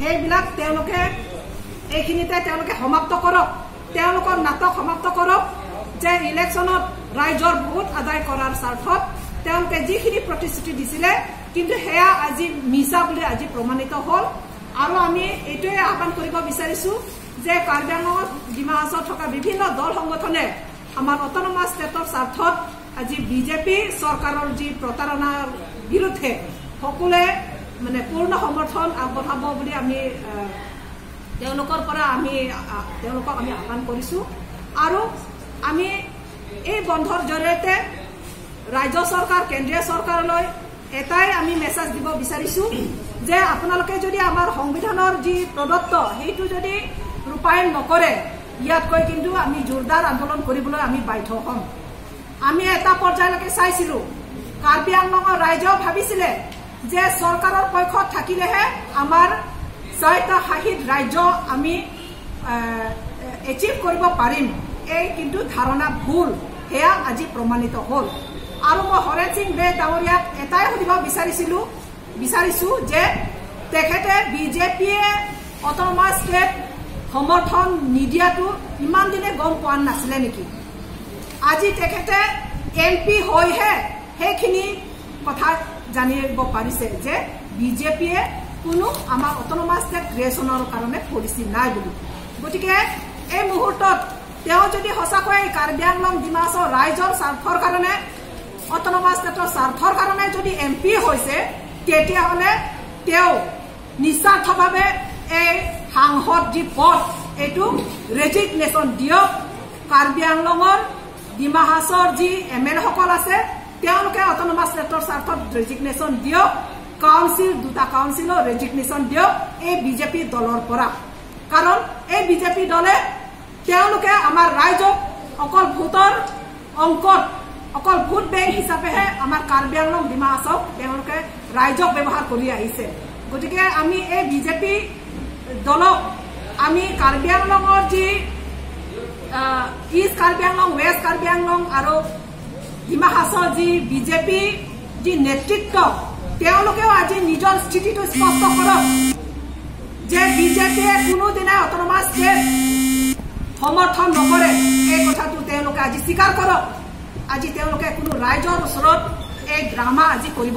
সেইবিলাক তেওঁলোকে এইখিনিতে তেওঁলোকে সমাপ্ত কৰক, তেওঁলোকৰ নাটক সমাপ্ত কৰক যে ইলেকশ্যনত ৰাইজৰ ভোট আদায় কৰাৰ স্বাৰ্থত তেওঁলোকে যিখিনি প্ৰতিশ্ৰুতি দিছিলে কিন্তু সেয়া আজি মিছা বুলি আজি প্ৰমাণিত হ'ল। আৰু আমি এইটোৱে আহ্বান কৰিব বিচাৰিছো যে কাৰ্বি আংলঙত ডিমা হাছাওত থকা বিভিন্ন দল সংগঠনে আমাৰ অট'নমাছ ষ্টেটৰ স্বাৰ্থত আজি বিজেপি চৰকাৰৰ যি প্ৰতাৰণাৰ বিৰুদ্ধে সকলোৱে মানে পূৰ্ণ সমৰ্থন আগবঢ়াব বুলি আমি তেওঁলোকৰ পৰা আমি তেওঁলোকক আমি আহ্বান কৰিছো। আৰু আমি এই বন্ধৰ জৰিয়তে ৰাজ্য চৰকাৰ, কেন্দ্ৰীয় চৰকাৰলৈ এটাই আমি মেছেজ দিব বিচাৰিছো যে আপোনালোকে যদি আমাৰ সংবিধানৰ যি প্ৰদত্ত সেইটো যদি ৰূপায়ণ নকৰে, ইয়াতকৈ কিন্তু আমি জোৰদাৰ আন্দোলন কৰিবলৈ আমি বাধ্য হ'ম। আমি এটা পৰ্যায়লৈকে চাইছিলো, কাৰ্বি আংলঙৰ ৰাইজেও ভাবিছিলে যে চৰকাৰৰ পক্ষত থাকিলেহে আমাৰ স্বায়ত্তশাসিত ৰাজ্য আমি এচিভ কৰিব পাৰিম, এই কিন্তু ধাৰণা ভুল, সেয়া আজি প্ৰমাণিত হ'ল। আৰু মই হৰেণ সিং বে ডাঙৰীয়াক এটাই সুধিব বিচাৰিছো যে তেখেতে বিজেপিয়ে অট'নমাছ ষ্টেট সমৰ্থন নিদিয়াটো ইমান দিনে গম পোৱা নাছিলে নেকি? আজি তেখেতে এম পি হৈহে সেইখিনি কথা জানিব পাৰিছে যে বিজেপিয়ে কোনো আমাৰ অট'নমাছ ষ্টেট ক্ৰিয়েশ্যনৰ কাৰণে পলিচি নাই বুলি। গতিকে এই মুহূৰ্তত তেওঁ যদি সঁচাকৈ কাৰ্বি আংলং ডিমা হাছাও ৰাইজৰ স্বাৰ্থৰ কাৰণে, অট'নমাছ ষ্টেটৰ স্বাৰ্থৰ কাৰণে যদি এম পি হৈছে, তেতিয়াহ'লে তেওঁ নিস্বাৰ্থভাৱে এই সাংসদ যি পদ এইটো ৰেজিগনেশ্যন দিয়ক। কাৰ্বি আংলঙৰ ডিমা হাছাওৰ যি এম এল এসকল আছে তেওঁলোকে অট'নমাছ ষ্টেটৰ স্বাৰ্থত ৰেজিগনেশ্যন দিয়ক, কাউন্সিল দুটা কাউন্সিলৰ ৰেজিগনেশ্যন দিয়ক এই বিজেপি দলৰ পৰা। কাৰণ এই বিজেপি দলে তেওঁলোকে আমাৰ ৰাইজক অকল ভোটৰ অংকত, অকল ভোট বেংক হিচাপেহে আমাৰ কাৰ্বি আংলং ডিমা হাছাওক তেওঁলোকে ৰাইজক ব্যৱহাৰ কৰি আহিছে। গতিকে আমি এই বিজেপি দলক আমি কাৰ্বি আংলঙৰ যি ইষ্ট কাৰ্বি আংলং, ৱেষ্ট কাৰ্বি আংলং আৰু ডিমা হাছাওৰ যি বিজেপি যি নেতৃত্ব, তেওঁলোকেও আজি নিজৰ স্থিতিটো স্পষ্ট কৰক যে বিজেপিয়ে কোনোদিনাই অট'নমাছ ষ্টেট সমৰ্থন নকৰে। এই কথাটো তেওঁলোকে আজি স্বীকাৰ কৰক। আজি তেওঁলোকে কোনো ৰাইজৰ ওচৰত এই ড্ৰামা আজি কৰিব